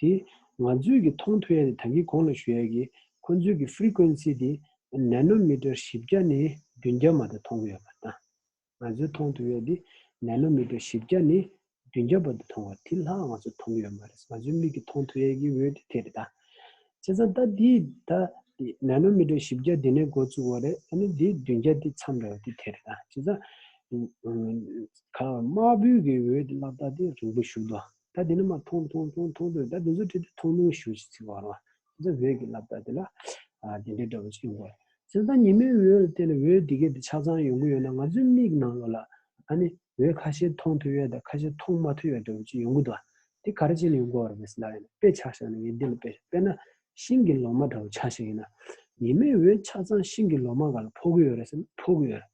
དེ་ང་ཚོས་ཀྱི་མཐོང་ཐུབ་ཡ་དེ་ད་གིན་གོང་ལ་ཞུ་ཡ་གི་ཁོ་ཚོས་ཀྱི་frequency དེ་nanometer བཞི་བརྒྱ་ནས་བདུན་བརྒྱ་མ་གཏོགས་མཐོང་གི་ཡོད་མ་རེད་ད། ང་ཚོས་མཐོང་ཐུབ་ཡ་དེ་nanometer བཞི་བརྒྱ་ནས་བདུན་བརྒྱ་བར་དུ་མཐོང་བ་དེ་ལྷག་ང་ཚོས་མཐོང་གི་ཡོད་མ་རེད། ང་ཚོའི་མིག་གིས་མཐོང་ཐུབ་ཡ་གི་འོད་དེ་དེ་རེད་ད། བྱས་ཙང་ད་འདི་ད་nanometer བཞི་བརྒྱ་དེ་ནས་འགོ་བཙུགས་པ་རེད། ཨ་ནི་འདི་བདུན་བརྒྱ་དེ་མཚམས་རེད་བ་དེ་དེ་རེད་ད། བྱས་ཙང་། ཁ་དམར་པོའི་གི་འོད་དེ་སླབ་ཐག་དེ་རིང་པོ་ཞིག་འདུག་ད་དེ་ནས་མར་མཐོང་མཐོང་མཐོང་མཐོང་དུས་ད་དེ་ཚོ་དེ་དེ་མཐོང་མཐོང་ཞིག་ཞིག་ཚིག་བར་བ། དེ་ཚོ་འོད་ཀྱི་སླབ་ཐག་དེ་ལ་ཨ་དེ་འདྲའི་འདྲ་བོ་ཞིག་ཡོང་གི་རེད། བྱས་ཙང་ཉི་མའི་འོད་ལ་བརྟེན་ནས་འོད་དེ་གས་དེ་ཆ་ཚང་ཡོང་གི་ཡོད་ན་ང་ཚོའི་མིག་ནང་ལོགས་ལ་ཨ་ནི་འོད་ཁ་ཤས་མཐོང་ཐུབ་ཡས་དང་ཁ་ཤས་མཐོང་མ་ཐུབ་ཡས་འདྲ་བོ་ཅིག་ཡོང་གི་འདུག་དེ་ག་རེ་བྱས་ནས་ཡོང་གི་ཡོད་རེད་ཟེར་ལབ་ཡིན་ན། དཔེ་ཆ་བཞག་ན་ངས་འདི་ལ་དཔེ་བཞག་དཔེར་ན། ཤིང་གི་ལོ་མ་འདྲ་བོ་ཆ་བཞག་ཡིན་ན། ཉི་མའི་འོད་ཆ་ཚང་ཤིང་གི་ལོ་མ་སྒང་ལ་ཕོག་གི་ཡོད་རེད་ཟེར་ན་ཕོག་གི་ཡོད་རེད།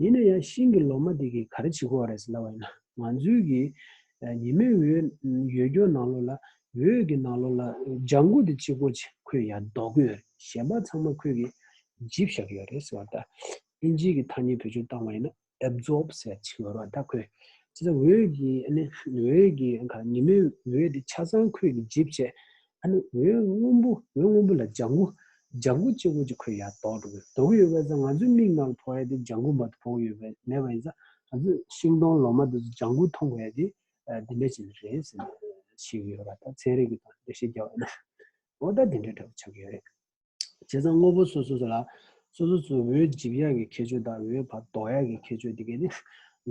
ཡིན་ན་ཡང་ཤིང་གི་ལོ་མ་དེ་གིས་ག་རེ་བྱེད་ཀྱི་ཡོད་རེད་ཟེར་ལབ་པ་ཡིན་ན། ང་ཚོའི་གི་ཉི་མའི་འོད་ཡོད་རྒྱུ་ནང་ལོགས་ལ་འོད་ཀྱི་ནང་ལོགས་ལ་ལྗང་གུ་དེ་གཅིག་པོ་ཅིག་ཁོས་ཡར་ལྡོག་གི་ཡོད་རེད། གཞན་པ་ཚང་མ་ཁོས་གི་འཇིབ་བཞག་གི་ཡོད་རེད་ཟེར་བ་ད། ཨིན་ཇིའི་གི་ཐ་སྙད་བེད་སྤྱོད་བཏང་བ་ཡིན་ན། absorb ཟེར་ཅིག་ཡོད་རེད་བ། ད་ཁོས་ཅི་ཟེར་འོད་ཀྱི་ཨ་ནི་འོད་ཀྱི་ཨ་ཁ་ཉི་མའི་འོད་དེ་ཆ་ཚང་ཁོས་ཀྱི་འཇིབ་བྱས། ཨ་ནི་འོད་སྔོན་པོ་འོད་སྔོན་པོ་ལ་ལྗང་གུ་ ལྗང་གུ་གཅིག་པོ་ཅིག་ཁོས་ཡར་ལྡོག་འགྲོ་གི་ལྡོག་གི་ཡོད་པ་ཙང་ང་ཚོའི་མིག་ནང་ལ་ཕོག་ཡ་དེ་ལྗང་གུ་མ་གཏོགས་ཕོག་གི་ཡོད་པ་མེད་པ་ཡིན་ཙང་ང་ཚོས་ཤིང་སྡོང་ལོ་མ་དེ་ཚོ་ལྗང་གུ་མཐོང་དགོས་ཡ་དེ་འདི་འདྲ་ཅིག་རེད་ཟེར་ནས་ཤེས་ཀྱི་ཡོད་ར། ད་ཚན་རིག་གི་ཐོག་ནས་འགྲེལ་བཤད་རྒྱག་པ་ཡིན་ན་འོ་ད་འདི་འདྲ་འདྲ་པོ་ཆགས་ཀྱི་ཡོད་རེད། བྱས་ཙང་དངོས་པོ་སོ་སོ་སོ་ལ་སོ་སོ་སོའི་འོད་འཇིབ་ཡག་གི་ཁྱད་ཆོས་དང་འོད་ཕར་ལྡོག་ཡག་གི་ཁྱད་ཆོས་དེ་གས་ནི་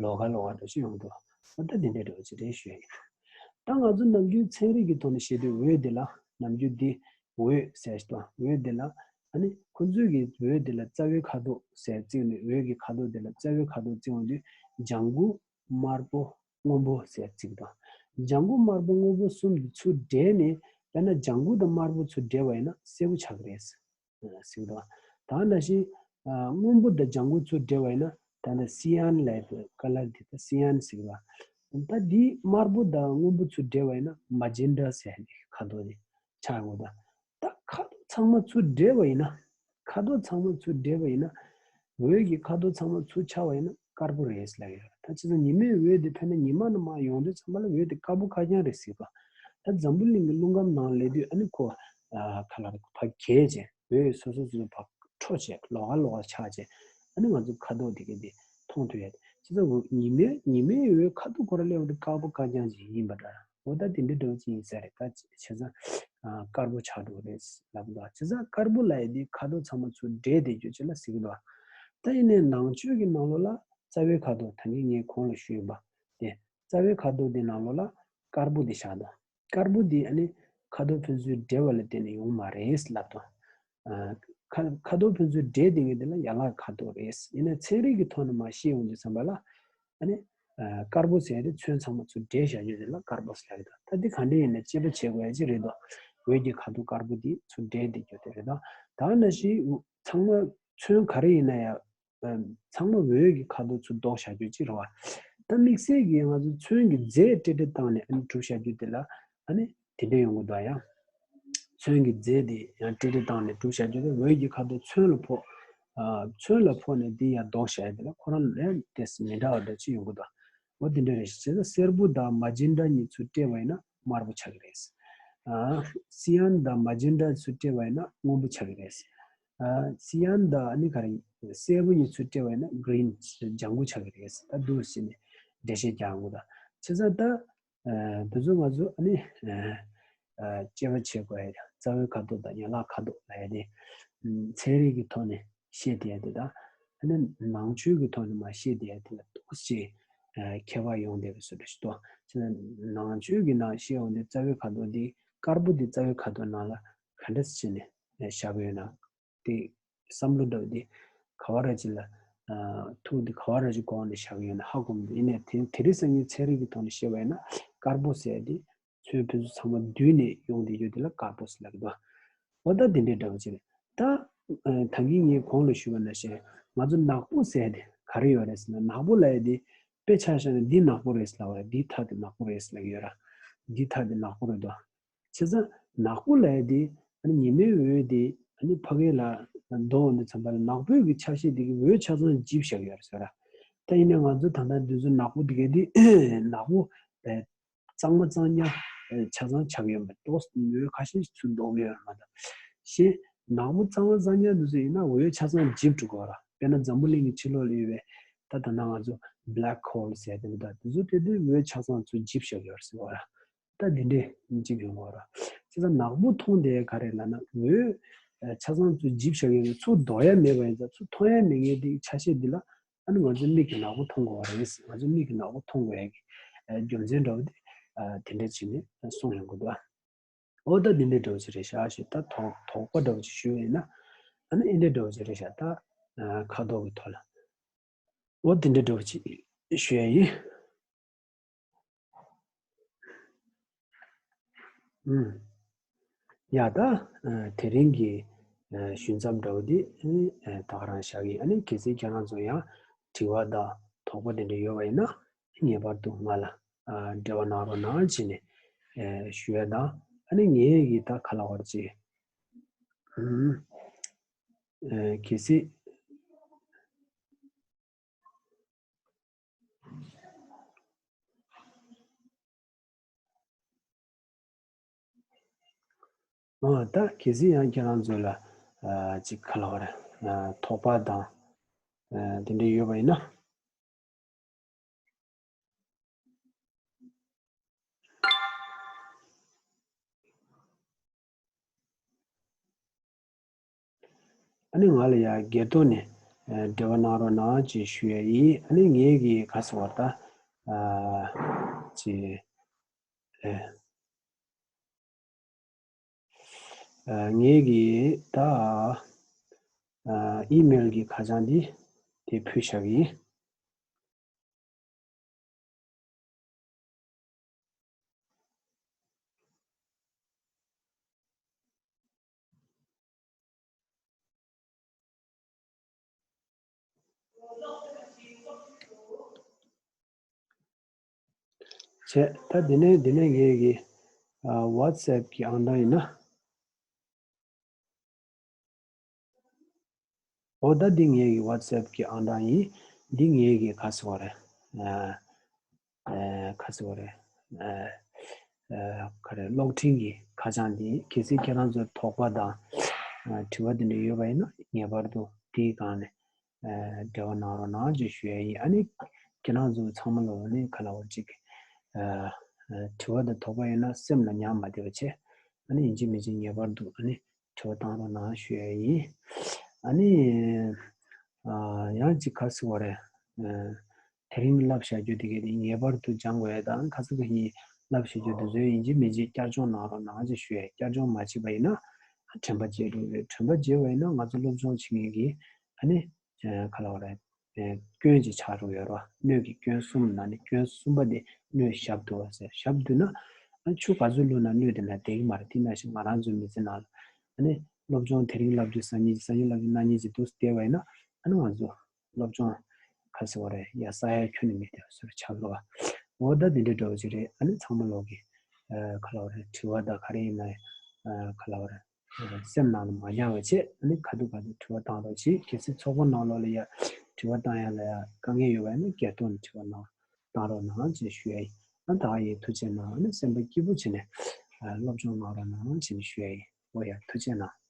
ལོགས་ཀ་ལོགས་ཀ་འདྲ་ཞིག་ཡོང་འདུག་འོ་ད་འདི་འདྲ་འདྲ་པོ་ཅིག་རེད་ཞུ་ཡ་ཡིན། ད་ང་ཚོ་ནམ་རྒྱུན་ཚན་རིག་གི་ཐོག་ནས་བཤད་དུས་འོད་འདི་ལ་ནམ་རྒྱུན་འདི་འོད་ཟེར་ཞིག་དང་འོད་འདི་ལ་ཨ་ནི་ཁོ་ཚོས་ཀྱི་འོད་འདི་ལ་རྩ་བའི་ཁ་དོག་ཟེར་བརྩིས་ནས་འོད་ཀྱི་ཁ་དོག་འདི་ལ་རྩ་བའི་ཁ་དོག་བརྩི་འོང་དུས་ལྗང་གུ་དམར་པོ་སྔོན་པོ་ཟེར་བརྩིས་དང་། ལྗང་གུ་དམར་པོ་སྔོན་པོ་གསུམ་འདི་ཚུར་འདྲེས་ནས་དཔེར་ན་ལྗང་གུ་དང་དམར་པོ་ཚུར་འདྲེས་པ་ཡིན་ན་སེར་པོ་ཆགས་ཀྱི་རེད་ཟེར་གི་འདུག་ད་ནང་བཞིན་སྔོན་པོ་དང་ལྗང་གུ་ཚུར་འདྲེས་པ་ཡིན་ན་ད་ལྟ་སི་ཡན་ལབ་ཀྱི་ཀ་ལར་འདི་ད་སི་ཡན་ཟེར་གི་ད་འདི་དམར་པོ་དང་སྔོན་པོ་ཚུར་འདྲེས་པ་ཡིན་ན་མ་ཇེན་ཌ་ཟེར་ནས་ཁ་དོག་དེ་ཆགས་ཡོང་གི་འདུག་ད་ཁ་དོག་ཚང་མ་ཚུར་འདྲེས་པ་ཡིན་ན། ཁ་དོག་ཚང་མ་ཚུར་འདྲེས་པ་ཡིན་ན། འོད་ཀྱི་ཁ་དོག་ཚང་མ་ཚུར་ཆགས་པ་ཡིན་ན་དཀར་པོ་རེད་ལབ་ཡོད། ད་བྱས་ཙང་ཉི་མའི་འོད་དེ་ཕེབས་ན་ཉི་མ་ནས་མར་ཡོང་དུས་ཚང་མ་ལ་འོད་དེ་དཀར་པོ་ཁ་རྐྱང་རེད་ཟེར་བ། ད་འཛམ་བུ་གླིང་གི་རླུང་ཁམས་ནང་སླེབས་དུས་ཨ་ནི་ཁོ་ཁ་ལག་ཕར་གས་བྱས་འོད་སོ་སོ་སོ་སོ་ཕར་འཕྲོ་བྱས་ལོགས་ཀ་ལོགས་ཀ་ཆགས་བྱས་ཨ་ནི་ང་ཚོ་ཁ་དོག་དེ་གས་དེ་མཐོང་ཐུབ་ཡོད། བྱས་ཙང་ཉི་མའི་ཉི་མའི་འོད་ཁ་དོག་ཁོ་རང་སླེབས་དུས་དཀར་པོ་ཁ་རྐྱང་ཅིག་ཡིན་པ་འདྲ། འོ་ད་དེ་འདྲ་འདྲ་བོ་ཅིག་ཡིན་ས་རེད། ད་བྱས་ཙང་དཀར་པོ་ཆགས་འགྲོ་རེད་ལབ་འདུག་བྱས་ཙང་དཀར་པོ་ལབ་ཡ་དེ་ཁ་དོག་ཚང་མ་ཚུར་འདྲེས་བསྡད་རྒྱུ་ཅིག་ལ་ཟེར་གི་འདུག་ད་ཡིན་ནའི་ནང་ཆོས་ཀྱི་ནང་ལོགས་ལ་རྩ་བའི་ཁ་དོག་ད་གིན་ངས་གོང་ལ་ཞུས་པ་དེ་རྩ་བའི་ཁ་དོག་དེ་ནང་ལོགས་ལ་དཀར་པོ་དེ་བཞག་འདུག་དཀར་པོ་དེ་ཨ་ནི་ཁ་དོག་ཕན་ཚུན་འདྲེས་པ་ལ་བརྟེན་ནས་ཡོང་མ་རེད་ལབ་འདུག་ཁ་ཁ་དོག་ཕན་ཚུན་འདྲེས་བསྡད་མཁན་དེ་ལ་ཡན་ལག་ཁ་དོག་རེད། ཡིན་ནའི་ཚན་རིག་གི་ཐོག་ནས་མར་བཤད་ཡོང་དུས་ཙམ་པ་ལ། ཨ་ནི། ཨ་དཀར་པོ་ཟེར་ཏེ་ཚོན་ཚང་མ་ཚུར་འདྲེས་བཞག་རྒྱུ་དེ་ལ་དཀར་པོ་ཟེར་གི་འདུག་ད་འདི་ག་འདྲ་ཡིན་ནའི་དཔྱད་པ་བྱེད་དགོས་ཡ་ཅིག་རེད་འདུག་འོད་ཀྱི་ཁ་དོག་དཀར་པོ་འདི་ཚུར་འདྲེས་བསྡད་རྒྱུ་དེ་རེད་འདུག་ད་ནང་བཞིན་ཚང་མ་ཚོན་ག་རེ་ཡིན་ན་ཡང་ཚང་མ་འོད་ཀྱི་ཁ་དོག་ཚུར་ལྡོག་བཞག་རྒྱུ་ཅིག་རེད་བ། ད་དམིགས་བསལ་གྱིས་ང་ཚོ་ཚོན་གྱི་རྫས་ཏྲེ་ཏྲེ་བཏང་ནས་ཨ་ནི་གྲུབ་བཞག་རྒྱུ་དེ་ལ་ཨ་ནི་དེ་འདྲ་ཡོང་གི་འདུག་ཡང་། ཚོན་གྱི་རྫས་དེ་ཡང་ཏྲེ་ཏྲེ་བཏང་ནས་གྲུབ་བཞག་རྒྱུ་དེ་འོད་ཀྱི་ཁ་དོག་ཚོན་ལ་ཕོག་ཨ་ཚོན་ལ་ཕོག་ནས་དེ་ཡང་ལྡོག་བཞག་ཡ་དེ་ལ་ཁོ་རང་ལ་ཡང་ཏོག་ཙམ་མི་འདྲ་བ་འདྲ་ཅིག་ཡོང་གི་འདུག་འོ་དེ་འདྲ་རེད། བྱས་ཙང་སེར་པོ་དང་མ་ཇེན་ཌ་གཉིས་ཚུར་སྤྲད་པ་ཡིན་ན་དམར་པོ་ཆགས་ཀྱི་རེད། ཨ་སི་ཡན་དང་མ་ཇེན་ཌ་ཚུར་སྤྲད་པ་ཡིན་ན་སྔོན་པོ་ཆགས་ཀྱི་རེད། ཨ་སི་ཡན་དང་ཨ་ནི་ག་རེ་སེར་པོ་གཉིས་ཚུར་སྤྲད་པ་ཡིན་ན་གྷི་རིན་ལྗང་གུ་ཆགས་ཀྱི་རེད། ད་འདུག་སེ་བྱས་ནས་འགྲེལ་བཤད་རྒྱག་ཡོང་གི་འདུག་བྱས་ཙང་ད། ཨ་དེ་ཚོ་ང་ཚོ་ཨ་ནི་ཨ་ཨ་དཔྱད་པ་བྱེད་དགོས་ཡ་རྩ་བའི་ཁ་དོག་དང་ཡན་ལག་ཁ་དོག་ལབ་ཡ་དེ་ཨམ་ཚན་རིག་གི་ཐོག་ནས་བཤད་བསྡད་ཡ་དེ་དང་ཨ་ནི་ནང་ཆོས་ཀྱི་ཐོག་ནས་མར་བཤད་བསྡད་ཡ་དེ་ལ་ཏོག་ཙམ་ཨ་ཁྱད་པར་ཡོང་བསྡད་པའི་བཟོ་འདྲ་ཞིག་འདུག་བྱས་ཙང་ནང་ཆོས་ཀྱི་ནང་བཤད་འོང་དུས་རྩ་བའི་ཁ་དོག་འདི་དཀར་པོ་འདི་རྩ་བའི་ཁ་དོག་ནང་ལ་ག་འདྲ་སེ་བྱས་ནས་བཞག་གི་ཡོད་ན། དེ་བསམ་བློ་འདྲ་བོ་དེ་ག་བ་ར་ཅིག་ལ་ཨ་ཐུག་དེ་ག་བ་ར་ཅིག་གོང་ནས་བཞག་གི་ཡོད་ན་ཧ་གོ་མི་འདུག་ཡིན་ནའི་དེ་དེ་རིང་སང་ཉིན་ཚན་རིག་གི་ཐོག་ནས་བཤད་པ་ཡིན་ན་དཀར་པོ་ཟེར་དེ་ཚོན་ཕུན་སུམ་ཚང་མ་བསྡུས་ནས་ཡོང་དེ་ཡོད་དེ་ལ་དཀར་པོ་ཟེར་ལབ་ཀྱི་འདུག་འོ་ད་དེ་འདྲའི་འདྲ་བོ་ཅིག་རེད། ད་ཨ་ད་གིན་ངས་གོང་ལ་ཞུས་པ་ནང་བཞིན་ང་ཚོ་ནག་པོ་ཟེར་དེ་ག་རེ་ཡོད་རེད་ཟེར་ན་ནག་པོ་ལབ་ཡ་དེ་དཔེ་ཆ་བཞག་ན་འདི་ནག་པོ་རེད་ཟེར་ལབ་པ་རེད། འདི་ཐག་དེ་ནག་པོ་རེད་ཟེར་ལབ་ཀྱི་ཡོད་ར། འདི་ཐག་དེ་ནག་པོ་རེད་འདུག་བྱས་ཙང་ནག་པོ་ལབ་ཡ་དེ་ཨ་ནི་ཉི་མའི་འོད་དེ་ཨ་ནི་ཕ་གི་ལ་ལྡོག་འོང་དུས་ཙམ་པ་ལ་ནག་པོའི་གི་ཆ་ཤས་དེ་གི་འོད་ཆ་ཚང་འཇིབ་བཞག་ཡོད་རེད་ཟེར་ར། ད་ཡིན་ནའི་ང་ཚོ་ད་ལྟ་འདི་ཚོ་ནག་པོ་དེ་གའི་དེ་ནག་པོ་ཨེ་གཙང་མ་གཙང་ཉག་ཨེ་ཆ་ཚང་ཆགས་ཡོད་མ་གཏོགས་འོད་ཁ་ཤས་ཤིག་ཚུར་ལྡོག་ཡོད་མ་གཏོགས། གཞན་ནག་པོ་གཙང་མ་གཙང་ཉག་འདི་ཚོ་ཡིན་ན་འོད་ཆ་ཚང་འཇིབ་འགྲོ་གི་ཡོད་ར། དཔེར་ན་འཛམ་བུ་གླིང་གི་ཕྱི་ལོགས་ལ་ཡོད་པའི་ད་ད་ལྟ་ང་ཚོ་black hole ཟེར་དེ་འདྲ་འདི་ཚོ་དེ་དུས་འོད་ཆ་ཚང་ཚུར་འཇིབ་བཞག་ཡོད་རེད་ཟེར་བ་ར། ད་འདི་འདྲས་འཇིབ་ཡོང་གི་ཡོད་ར། བྱས་ཙང་ནག་པོ་མཐོང་བསྡད་ཡ་ག་རེ་ལབ་ན་འོད་ཆ་ཚང་ཚུར་འཇིབ་བཞག་ཡོད་རེད། ཚུར་ལྡོག་ཡ་མེད་པ་ཡིན་ཙང་ཚུར་མཐོང་ཡ་མེད་མཁན་དེ་ཆ་ཤས་འདི་ལ་ཨ་ནི་ང་ཚོའི་མིག་གིས་ནག་པོ་མཐོང་གི་ཡོད་རེད། ང་ཚོའི་མིག་གིས་ནག་པོ་མཐོང་དགོས་ཡ་གི་རྒྱུ་མཚན་འདྲ་བོ་དེ་དེ་འདྲས་བྱས་ནས་གསུངས་ཡོང་གི་འདུག་འོ་ད་འདི་འདྲའི་འདྲ་བོ་ཅིག་རེད་ཤག་ཞེས་ད་དོགས་དོགས་པ་འདྲ་བོ་ཅིག་ཞུས་པ་ཡིན་ན་ཨ་ནི་འདི་འདྲའི་འདྲ་བོ་ཅིག་རེད་ཤག་ད་ཁ་དོག་གི་ཐོག་ལ་འོ་འདི་འདྲའི་འདྲ་བོ་ཅིག་ཞུ་ཡ་ཡིན། ཨུམ། ཡ་ད་དེ་རིང་གི་ཞུ་མཚམས་འདྲ་བོ་འདི་ད་ག་རང་བཞག་གི་ཡིན། ཨ་ནི་གལ་སྲིད་ཁྱེད་རང་ཚོ་ཡང་དྲི་བ་དང་དོགས་པ་དེ་འདྲ་ཡོད་པ་ཡིན་ན། ངེས་པར་དུ་ང་ལ་ཨ་འབྲེལ་བ་གནང་རོགས་གནང་བྱས་ནས་ཨ་ཞུ་ཡ་དང་། ཨ་ནི་ངས་ཀྱི་ད་ག་ལབ་དགོས་རེད་ཅེ། ཨུམ། ཨ་གལ་སྲིད། ཨ་ད་གལ་སྲིད་ཡང་ཁྱེད་རང་ཚོ་ལ་ ཨ་ཅིག་ག་ལབ་དགོས་རེད། ཨ་དོགས་པ་དང་། ཨ་དེ་འདྲ་ཡོད་པ་ཡིན་ན། ཨ་ནི་ང་ལ་ཡ་སྒེར་ཐོག་ནས་ཨ་འབྲེལ་བ་གནང་རོགས་གནང་ཅེས་ཞུ་ཡ་ཡིན། ཨ་ནི་ངེད་ཀྱི་ག་ཟེར་བ་ད། ཨ་ཅེ། ཨེ། ཨ་ངེད་ཀྱི་ད་ཨ་ཨི་མེལ་གྱི་ཁ་བྱང་འདི་དེ་ཕུལ་བཞག་གི་ཡིན། བྱས། ད་འདི་ནས་འདི་ནས་ངེད་ཀྱི་ཨ་ཝ་ཊི་སི་ཨེབ་གི་ཨང་གྲངས་ཡིན་ན། འོ་ད་འདི་ངེད་ཀྱི་ཝ་ཊི་སི་ཨེབ་གི་ཨང་གྲངས་ཡིན། འདི་ངེད་ཀྱི་ག་ཟེར་བ་རེད། ཨ་ཨ་ག་ཟེར་བ་རེད། ཨ་ཨ་ག་རེ་གློག་འཕྲིན་གྱི་ཁ་བྱང་འདི་གལ་སྲིད་ཁྱེད་རང་ཚོར་དོགས་པ་དང་ཨ་དྲི་བ་འདི་འདྲ་ཡོད་པ་ཡིན་ན་ངེས་པར་དུ་འདིའི་སྒང་ནས་ཨ་འབྲེལ་བ་གནང་རོགས་གནང་ཅེས་ཞུ་ཡ་ཡིན། ཨ་ནི་ཁྱེད་རང་ཚོ་ཚང་མ་ལོ་ནི་ག་ལབ་དགོས་རེད། ཅིག་ཨ་ཨ་དྲི་བ་དང་དོགས་པ་ཡོད་ན་སེམས་ལ་ཉར་མ་བསྡད་པ་བྱས། ཨ་ནི་ཡིན་གཅིག་མིན་གཅིག་ངེས་པར་དུ་ཨ་ནི་དྲི་བ་བཏང་རོགས་གནང་ཞུ་ཡ་ཡིན། ཨ་ནི་ཨ་ཡང་ཅིག་ག་ཟེར་བ་རེད། ཨ་དེ་རིང་བསླབ་བྱ་རྒྱུ་དེ་གས་དེ་ངེས་པར་དུ་སྦྱང་དགོས་ཡ་དང་། ཁ་སང་ཁ་ཉིན་བསླབ་བྱ་རྒྱུ་དེ་ཚོ་ཡིན་གཅིག་མིན་གཅིག་བསྐྱར་སྦྱོང་གནང་རོགས་གནང་ཅེས་ཞུ་ཡ། བསྐྱར་སྦྱོང་མ་བྱས་པ་ཡིན་ན་དྲན་པ་བརྗེད་འགྲོ་གི་རེད། དྲན་པ་བརྗེད་པ་ཡིན་ན་ང་ཚོ་སློབ་སྦྱོང་བྱེད་མཁན་གྱི་ཨ་ནི་ཨ་ག་ལབ་དགོས་རེད། ཨ་སྐྱོན་ཅིག་ཆགས་འགྲོ་གི་ཡོད་རེད་བ། སྣོད་ཀྱི་སྐྱོན་གསུམ་ནང་ནས་སྐྱོན་གསུམ་པ་དེ་སྣོད་ཞབས་རྡོལ་བ་ཟེར། ཞབས་རྡོལ་ན་ཨ་ཆུ་ག་ཚོད་བླུགས་ན་སྣོད་དེ་ནང་བསྡད་ཀྱི་མ་རེད། དེ་ནང་བཞིན་ང་རང་ཚོའི་མི་ཚེ་ནང་ལ་ཨ་ནི་སློབ་སྦྱོང་དེ་རིང་བསླབ་དུས་སང་ཉིན་གྱི། སང་ཉིན་བསླབ་དུས་གནངས་ཉིན་གྱི་འདུག་བསྡད་པ་ཡིན་ན་ཨ་ནི་ང་ཚོ་སློབ་སྦྱོང་ག་ཟེར་བ་རེད། ཡ་ས་ཡ་ཁྱོན་ནས་མི་བསྡད་པ་བཟོ་འདྲ་ཆགས་འགྲོ་བ། འོ་ད་དེ་འདྲའི་འདྲ་བོ་ཅིག་རེད། ཨ་ནི་ཚང་མ་ལོག་གི་ཨ་ག་ལབ་དགོས་རེད། དྲི་བ་དང་ག་རེ་ཡིན་ན་ཨ་ག་ལབ་དགོས་རེད། སེམས་ནང་ལ་མ་ཉར་བ་བྱས། ཨ་ནི་ཁ་ཐུག་ཁ་ཐུག་དྲི་བ་བཏང་རོགས་གྱིས། གལ་སྲིད་ཚོགས་པ་ནང་ལོགས་ལ་ཡ་དྲི་བ་བཏང་ཡ་ལ་ཡ་དཀའ་ངལ་ཡོད་པ་ཡིན་ན་སྒེར་ཐོག་ནས་དྲི་བ་གནང་བཏང་རོགས་གནང་ཅེས་ཞུ་ཡ་ཡིན། ཨ་ད་ཡིན། ཐུགས་རྗེ་གནང་། ཨ་ནི་སེམས་པ་སྐྱིད་པོ་བྱས་ནས་ཨ་སློབ་སྦྱོང་གནང་རོགས་གནང་ཅེས་ཞུ་ཡ་ཡིན། འོ་ཡ། ཐུགས་རྗེ་གནང་།